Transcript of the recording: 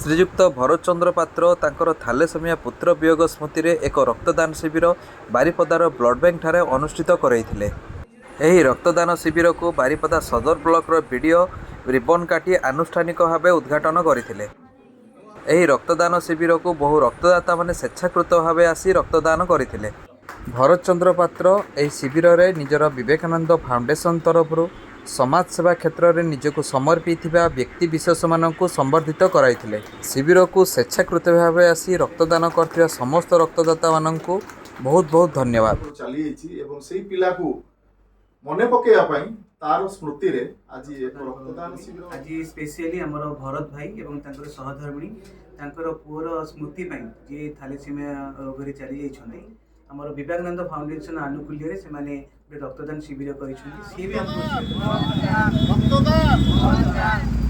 ଶ୍ରୀଯୁକ୍ତ ଭରତ ଚନ୍ଦ୍ର ପାତ୍ର ତାଙ୍କର ଥାଲେସେମିଆ ପୁତ୍ର ବିୟୋଗ ସ୍ମୃତିରେ ଏକ ରକ୍ତଦାନ ଶିବିର ବାରିପଦାର ବ୍ଲଡ୍ ବ୍ୟାଙ୍କଠାରେ ଅନୁଷ୍ଠିତ କରାଇଥିଲେ। ଏହି ରକ୍ତଦାନ ଶିବିରକୁ ବାରିପଦା ସଦର ବ୍ଲକର ବିଡ଼ିଓ ରିବନ୍ କାଟି ଆନୁଷ୍ଠାନିକ ଭାବେ ଉଦ୍ଘାଟନ କରିଥିଲେ। ଏହି ରକ୍ତଦାନ ଶିବିରକୁ ବହୁ ରକ୍ତଦାତାମାନେ ସ୍ୱେଚ୍ଛାକୃତ ଭାବେ ଆସି ରକ୍ତଦାନ କରିଥିଲେ। ଭରତ ଚନ୍ଦ୍ର ପାତ୍ର ଏହି ଶିବିରରେ ନିଜର ବିବେକାନନ୍ଦ ଫାଉଣ୍ଡେସନ ତରଫରୁ ସମାଜସେବା କ୍ଷେତ୍ରରେ ନିଜକୁ ସମର୍ପିଥିବା ବ୍ୟକ୍ତି ବିଶେଷମାନଙ୍କୁ ସମ୍ବର୍ଦ୍ଧିତ କରାଇଥିଲେ। ଶିବିରକୁ ସ୍ୱେଚ୍ଛାକୃତ ଭାବେ ଆସି ରକ୍ତଦାନ କରିଥିବା ସମସ୍ତ ରକ୍ତଦାତାମାନଙ୍କୁ ବହୁତ ବହୁତ ଧନ୍ୟବାଦ। ଚାଲିଯାଇଛି ଏବଂ ସେଇ ପିଲାକୁ ମନେ ପକେଇବା ପାଇଁ ତାର ସ୍ମୃତିରେ ଆଜି ଏକ ରକ୍ତଦାନ ଶିବିର। ଆଜି ସ୍ପେସିଆଲି ଆମର ଭରତ ଭାଇ ଏବଂ ତାଙ୍କର ସହଧର୍ମିଣୀ, ତାଙ୍କର ପୁଅର ସ୍ମୃତି ପାଇଁ, ଯିଏ ଥାଲେସିମିଆ ରୋଗରେ ଚାଲି ଯାଇଛନ୍ତି, ଆମର ବିବେକାନନ୍ଦ ଫାଉଣ୍ଡେସନ ଆନୁକୂଲ୍ୟରେ ସେମାନେ ଗୋଟେ ରକ୍ତଦାନ ଶିବିର କରିଛନ୍ତି। ସିଏ ବି ଆମକୁ ରକ୍ତଦାନ।